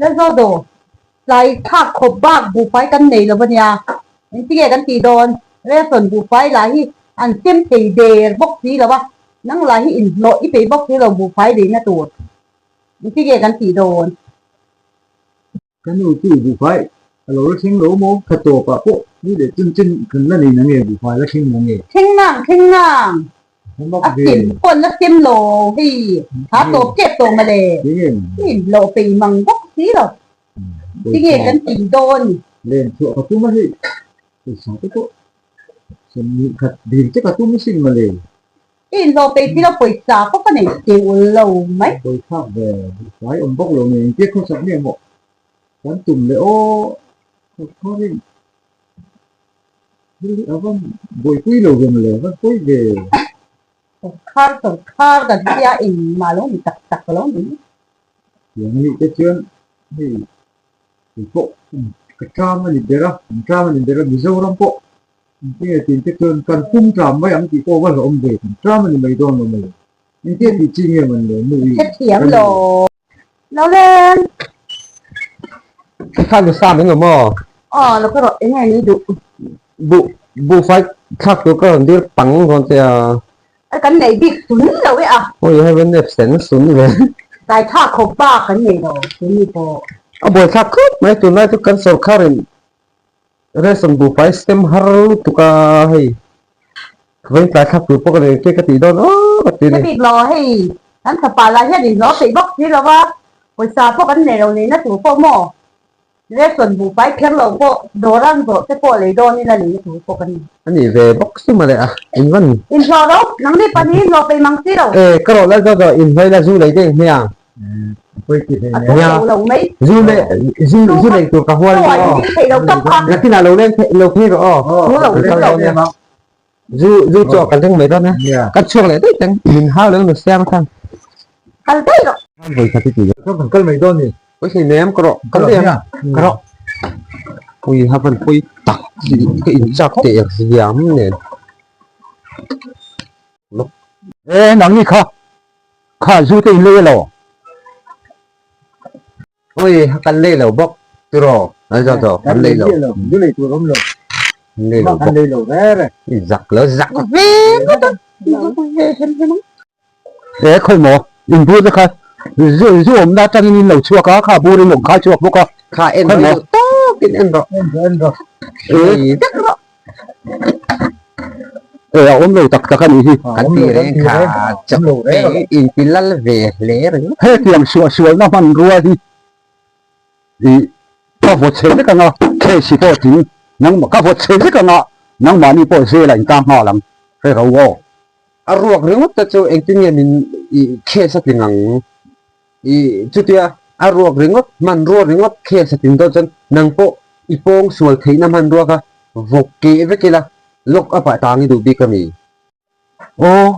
Lalzodo, tlai thlak khawp bak buhfai kan nei lo ania, engtinge kan tih dawn? Relson buhfai lah hi an sem thei der bawk si lo a, nang lah hi inhlawh i peih bawk si lo buhfai leina tur, engtinge kan tih dawn? Ka nu chu buhfai a lo la thleng lo maw? Kha tawpah pawh ni leh chun chun kan la nei nange buhfai la thleng nange? Thleng nang, thleng nang. A sim pawn la sim lo hei tha tawp tep tawh mawle. I inhlawh peih mang bawk si lo. Tinge kan tih dawn? Len chhuah ka tum a hei, pawisa te pawh 20 khat dil che ka tum asin mawle. I inhlawh peih si lo pawisa pawh ka nei teuh lo mai. Pawithlak ve, buhfai awm bawk lo nen engtia khawsak nge maw kan tum le aw, khawkharin thil hi a van buaipui lo ve mawle, a van pawi ve. Sawrkhar sawrkhar kan tia engmah lo ni tak tak lo ni. Tiang anih te chuan hei keipawh ka tram a ni ber a, kan tram a ni ber a Mizoram pawh Engtinge tin te chuan kan pum tram mai ang tih pawh va hlawm ve kan tram a ni mai dawn lo mai. Engtinge tih chi nge man le nu i Hrethiam lo. Lo len. Ka khan sa min lo maw? Aw lo ka rawh enge ni duh. Bu buhfai thlak tur ka rawn dir pang rawn che a. A kan nei bik sun lo e a. Awi hei van nep sen sun ve. Tlai thlak khawp bak kan nei lo tuni pawh. A buaithlak khawp mai tunlai chu kan sawrkharin Ration buhfai sem har lutuk a hei vawiin tlai thlak tur pawh ka nei che ka tih dawn aw ka ti a ni. Ka bik lo hei kan fapa lah hian inhlawh peih bawk si lo a, pawisa pawh kan nei lo neihna tur pawh maw ration buhfai kher lo pawh dawr an zawh te pawh lei dawn ila neihna tur pawh kan nei. A nih ve bawk si mawle a in van. Inhlawh lo nangni pahnih inhlawh peih mang si lo. E ka rawh la zawh zawh inhlawih la zu lei deuh hmiang. Zu leh zu zu lei tur ka hual ni aw. Nakinah lo leng lo phei rawh aw. Kan kal dawn nia. Zu zu chu kan thleng mai dawn nia. Kan chhuak leh daih teng. Min hau leh nu siam khan. Kal daih rawh. Vawi khat i ti. Kan kal mai dawn ni. Pawisa i nem ka rawh. Kal daih ang. Ka rawh. Pui ha van pui tak ka in chak teh riam nen. E nangni kha Kha zu te in lei elo? Oi kan lei lo bawk tiraw an zawh zawh kan lei lo. Zu lei tur awm lo. Lei lo bawk. Kan lei lo re re. I zak lo zak ve ngawt a. Zak ve hem hem ang. E khawi maw in bur te kha zu zu awmna atangin in lo chhuak a kha bur in awm khai chhuak bawk a. Kha en rawh tawkin en rawh. En rawh en rawh. Ei vek rawh. E a awm lo tak tak a nih hi. Kan ti reng kha chak te inti lal ve hle ringawt. Hetiang suah sualna hmanrua hi i ka vaw chhe vek anga case pawh tling nangmah ka vaw chhe vek anga nangmahni pawh zela in tang nghal ang hre ro aw. A ruak ringawt te chu engtin nge min i case a tling ang i chutia a ruak ringawt hmanrua ringawt case a tling dawn chuan nang pawh i pawng sual theihna hmanrua kha vawk keh vek ila lock up ah tang i duh bik a mi? Aw,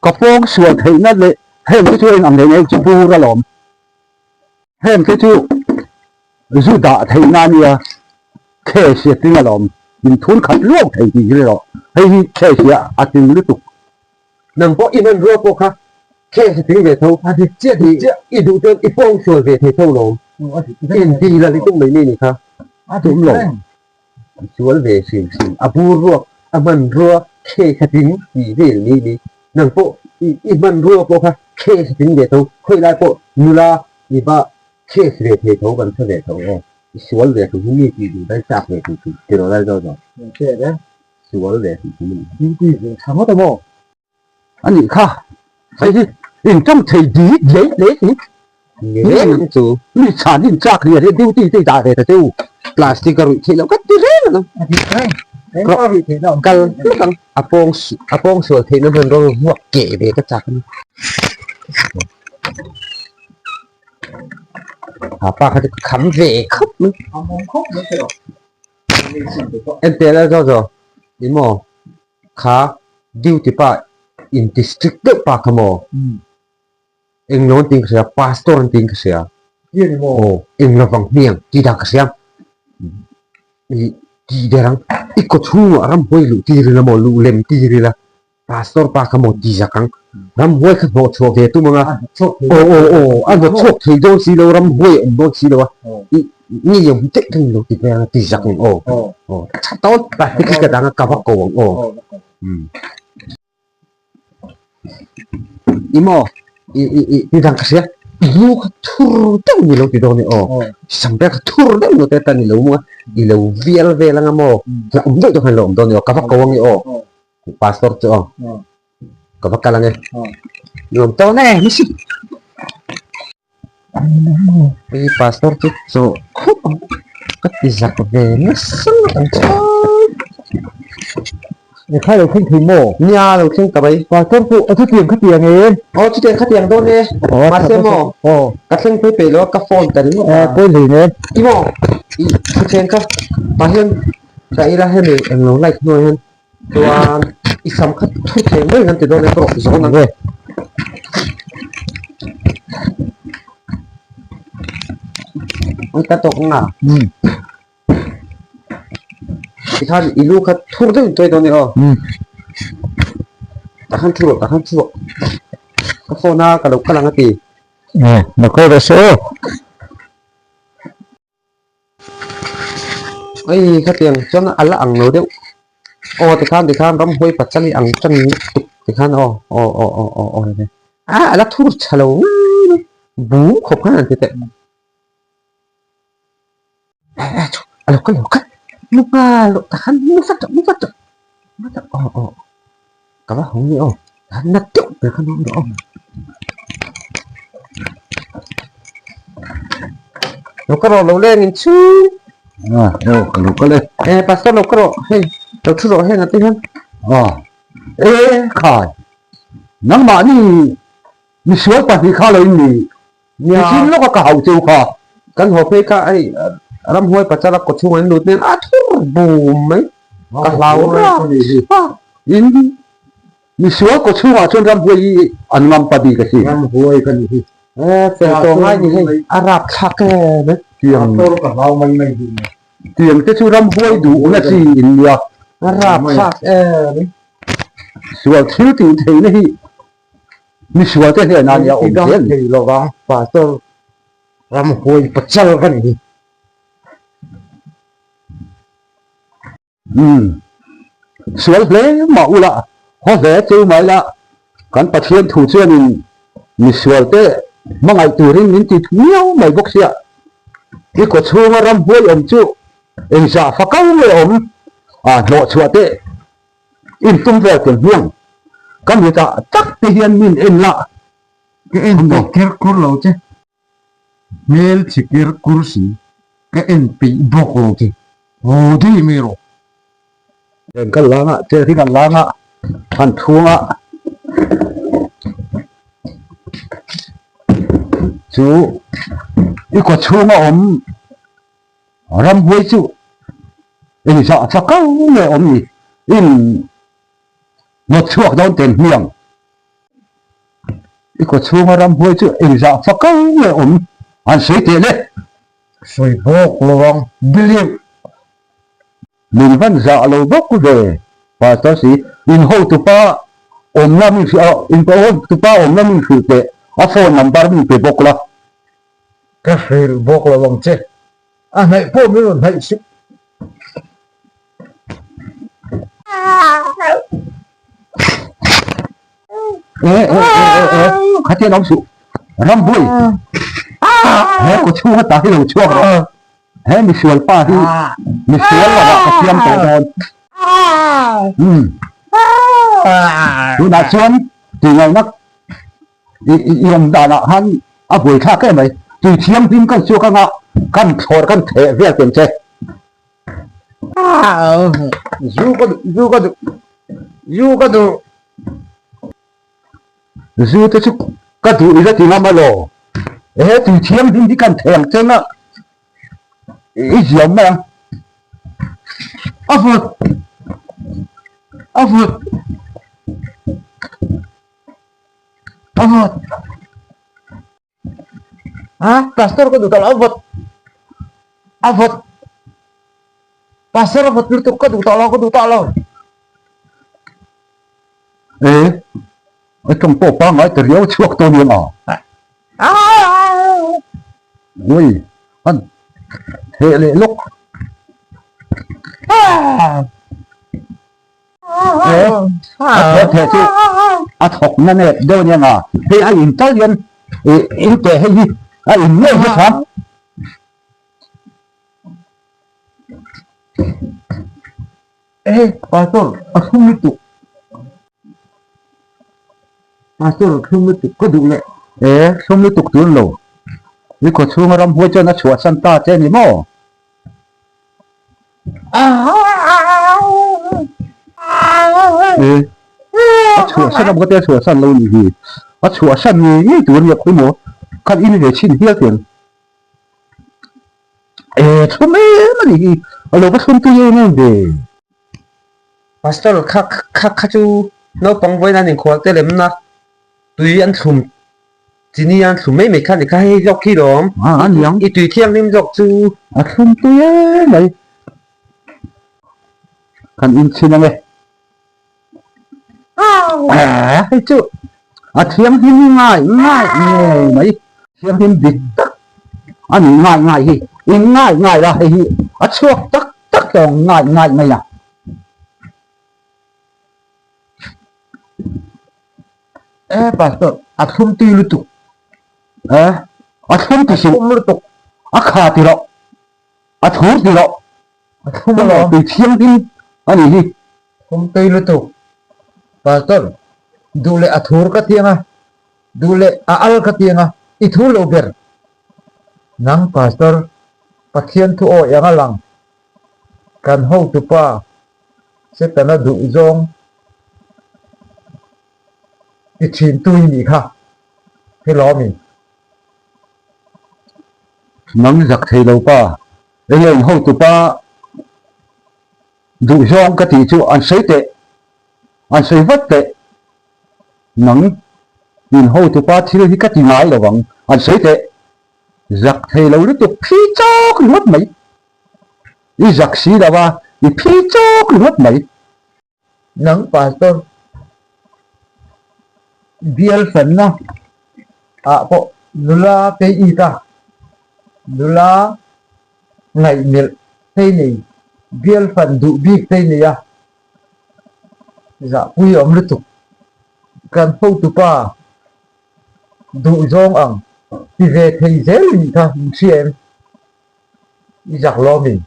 ka pawng sual theihna leh heng te chu eng ang reng chu bur alawm. Heng te chu zu dah theihna a nia, case a tling alawm, min thun khat luau thei tih hi rawh, hei hi case hi a tling lutuk. Nang pawh i hmanrua pawh kha case a tling ve tho, A dik chiah dik chiah. I duh chuan i pawng sual ve thei tho lo, in dil a ni tum mai mi ni kha, tum lo. Sual ve hrim hrim, a bur ruak, a hmanrua case a tling tih vel ni ni. Nang pawh i hmanrua pawh kha case a tling ve tho, khawi lai pawh nula mipa case ve thei tho kan hre ve tho aw. I sual ve hrim hi mi tih duh dai chak ve hrim hrim tiraw lai zawk zawk. Sual ve hrim hrim a ni. Duty ve tha ngawt a maw? A nih kha, hei hi in tawng thei dik hle hle hi. Nge ang chu. Mi chhan in chak ria hi duty te i dah ve ta che u. Plastic a ruih theih loh ka ti reng ang. A dik reng. Engmah ruih theih na awm Kal hlek ang. A pawng a pawng sual theihna hman rawng vuak keh ve ka chak a ni. Ha pa kha chu ka kham ve khawp mai. Kham awm khawp mai tiraw. Entir la zawh zawh ni maw? Kha duty pa in district deuh pa kha maw? Eng lo an tiin ka hria, pastor an tiin ka hria. Aw, eng lovang hmiang tih dan ka hria. I tih der ang, i kawchhungah ramhuai luh tir ila maw, luh lem tir ila, pastor pa kha maw ti zak ang. Ramhuai kha hnawh chhuah ve tum ang a. Aw aw aw a hnawt chhuak thei dawn si lo ramhuai a awm dawn si lo a. I nge awm daih kha ni lo ti ve ang a ti zak ang aw. Aw a tha dawn heti ka dang a ka va ko ang aw. I maw i i i ti dang ka hria i lu kha thur deuh ni lo ti dawn e aw. Sam ber kha thur deuh ni te tan i lo maw i lo vial vel ang a maw hlauhawm deuh deuh khan i lo awm dawn ni aw ka va ko ang e aw. Pastor chu aw. Ka va kal ang e. Nuam tawn e misi. Hei pastor chu chaw khawp ang ka ti zak ve nasa ngawt ang che. Eng kha lo thleng thei maw? Nia lo thleng ta mai. Pastor chu a chutiang khatiang em? Aw chutiang khatiang dawn e. Mahse maw ka thleng phei peih lo a ka phone ta ringawt a. Pawi hlei nen. I maw i thuthleng kha tah hian ka ila hemi englo light hnuai hian Chuan i sam kha thu thei mai kan ti dawn e pawh zawn ang e. Ui ta tawk nga. Tikhan i lu kha thur deuh in tuai dawn e aw. Takhan thu rawh takhan thu rawh. Ka phone a ka lo kal ang a ti. Na kal rawh se aw. Hei khatiang chuan a la ang lo deuh aw tikhan tikhan ramhuai pachali ang tan lutuk tikhan aw aw aw aw aw aw a a la thur tha lo ngai mai bum khawp khan an ti teh a lo kal lo kal mu nghal loh takhan mu vat rawh mu vat rawh mu vat rawh aw aw ka va hawng ni aw na deuh ber kha hawng rawh aw. Lo ka rawh lo leng in chhung. Ah, aw ka lo kal e. Eh, pastor lo ka rawh, hei, lo thu rawh heng ati hian. Ah, e khai. Nangmahni misual pahnih kha lo in ni. Nichin lawka ka hauh cheu kha. Kan haw phei kha hei ramhuai pachala kaw chhungah in lut nen a thur bum mai. Ka hlau rap rap. In misual kaw chhungah chuan ramhuai hi an ngam pa bik a si. Ramhuai ka ni hi. E fel tawh ngai ni hei a rap thlak em e. Tiang Pastor ka hlau mai mai duh mai. Tiang te chu ramhuai duhna chi in nia. A rap thlak em e. Sual thil tih theihna hi Misual te hnenah nia awm zel ni. Thei lova pastor ramhuai pachal ka ni hi. Umm. Sual hle mah ula, haw hle cheu mai la, kan Pathian thu chuanin misual te hmangaih turin min ti miau mai bawk sia. I kaw chhunga ramhuai awm chu engzah fa kau nge awm a hnawhchhuah teh. Intum vel tel hmiang. Ka mitah tak te hian min en la. Ka en peih ker kur lo che. Hmel chhe ker kur si. Ka en peih bawk lo che. Haw dei mai rawh. Eng kan lang a, chair hi kan lang a, han thung a. Chu i kaw chhunga awm Ramhuai chu engzah tha kau nge awm ni? In hnawt chhuak dawn ten hmiang. I kaw chhunga ramhuai chu engzah tha kau nge awm an sawi teh le? Sawi bawk lo ang, believe. Min van zah lo bawk ve, Pastor si, in hotupa awmna min hrilh, in hotupa awmna min hrilh teh, a phone number min pe bawk la. Ka hrilh bawk lo ang che. A hnaih pawh min rawn hnaih suh. E e e e e khatian awm suh. Rambuai. He kaw chhung ata hi lo chhuak rawh. He misual pa hi misual lovah ka siam tawh dawn. Umm. Tunah chuan tingaihna I awm danah khan a buaithlak em mai. Tui thianghlim kan chhuak anga kan thlawr kan theh vel tel che. Zu ka duh, zu ka duh, zu ka duh. Zu te chu ka duh ila ti ngam alaw. Ehe tui thianghlim hi kan theh ang cheng a, i ziam mai ang. A vawt, a vawt. A vawt. Ha? Pastor ka duh tawh lo a vawt. A vawt. Pastor a vawt lutuk ka duh tawh lo ka duh tawh lo. E. A tawng pawh pangngai ta riau chhuak tawh aniang a. Ui, han theh leh lawk. E, a theh theh chu a thawk na nep deuh aniang a. Hei a in tal hian in teh hei hi a in ngei hi tha. E pastor a thlum lutuk pastor a thlum lutuk ka duh leh. E thlum lutuk tun lo i khaw chhunga ramhuai chuan a chhuahsan ta che ni maw? E a chhuahsan a bawk a chhuahsan lo ni hi a chhuahsan ngei ngei tur a nia khawi maw khan in ve chhin hial hian. E thlum em a nih hi, a lo va thlum tui em em ve. Pastor kha kha kha chu naupang vawiin an inkhual te lemna tui an thlum chini an thlum mai mai kha ni kha hei zawk khi lawm A niang. I tui thianghlim zawk chu. A thlum tui em mai. Kan inchhin ange. Hei chu a thianghlim ngai ngai ngei mai thianghlim dik tak a ni ngai ngai hi in ngai ngai la hei hi a chhuak tak tak tawng ngai ngai mai a. E pastor a thlum tui lutuk e a thlum ti suh lutuk a kha ti rawh a thur ti rawh A thlum alawm. Tui thianghlim a nih hi. Thlum tui lutuk. Pastor, duh leh a thur ka tiang a, duh leh a al ka tiang a, i thur lo ber. Nang Pastor, Pathian thu awi ang a lang. Kan hotupa Setana duh zawng ti thin tu i nih kha. Helawmin. Nang zak thei lo pa. Enge in hotupa duhzawng ka tih chu an sawi teh, an sawi vat teh. Nang in hotupa thil hi ka ti ngai lo ang, an sawi teh. Zak thei lo lutuk phi chawk ringawt mai. I zak si lo a, i phi chawk ringawt mai. Nang pastor bial fanna ah pawh nula te it a, nula ngaihmelh te nei, bial fan duh bik te nei a, zahpui awm lutuk. Kan hotupa duh zawng ang ti ve thei zel nih kha min hria em? I zak lawmin.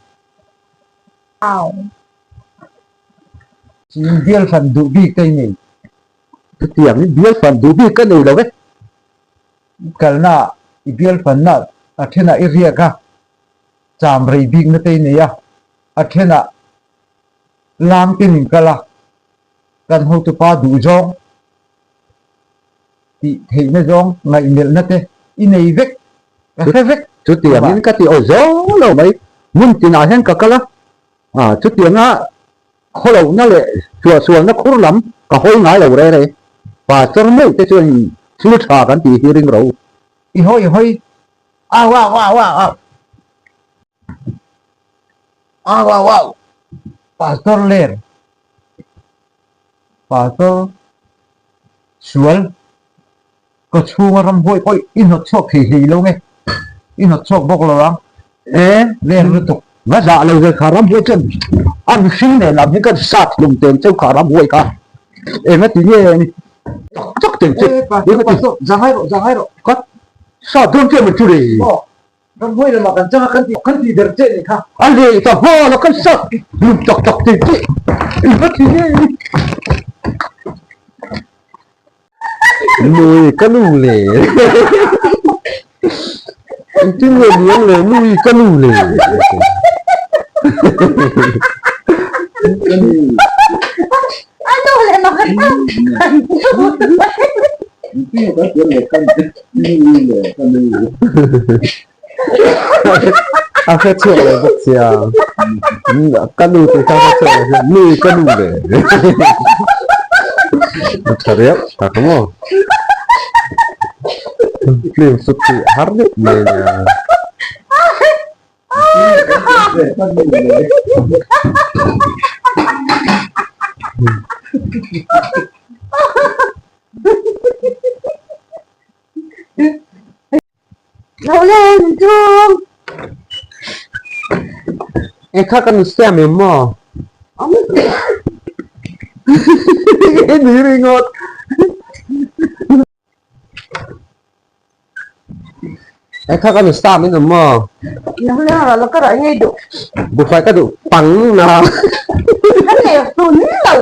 Chin bial fan duh bik te i nei. Chutiang i bial fan duh bik ka nei lo e. I kalna ah i bial fanna a thenah i riak a, cham rei bikna te i nei a, a thenah lang ten in kal a, kan hotupa duh zawng tih theihna zawng ngaihmelhna te i nei vek, ka hre vek. Chutiangin ka ti aw zawng lo mai, hmun tinah hian ka kal a, ah chutianga khawlohna leh suahsualna khur lam ka hawi ngai lo rei rei. Pastor meuh te chuan thil tha kan tih hi ring ro. I hawi hawi au au au au au au au au Pastor ler Pastor sual ka chhunga ramhuai pawh i hnawt chhuak thei hlei lo nge i hnawt chhuak bawk lo ang e vel lutuk. Va zah lo ve kha ramhuai chuan a mihring nen lam hi kan sat hlum teng cheu kha ramhuai kha enga ti nge ni tak tak teng che E pastor pastor zangai rawh zangai rawh ka sat dawn che maw chu le. Ramhuai lamah kan chang a, kan ti kan ti der che nih kha. A leh ta nghal a, kan sat hlum tak tak tih tih i va ti nge ni. Nui ka nu le. Engtin nge ni ang le nui ka nu le. A nu leh mak a kan A hre chhuak leh bawk sia ka nu tih kha a hre chhuak leh sia nu ka nu ve a tha riau tak maw film shoot hi a har deuh mai ania. leng chung. E kha ka nu siam em maw? E ni ringawt. E kha ka nu siam em maw? Nang leng rawh lo ka rawh ngei duh. Buhfai ka duh pang na. Ka nei sun lo.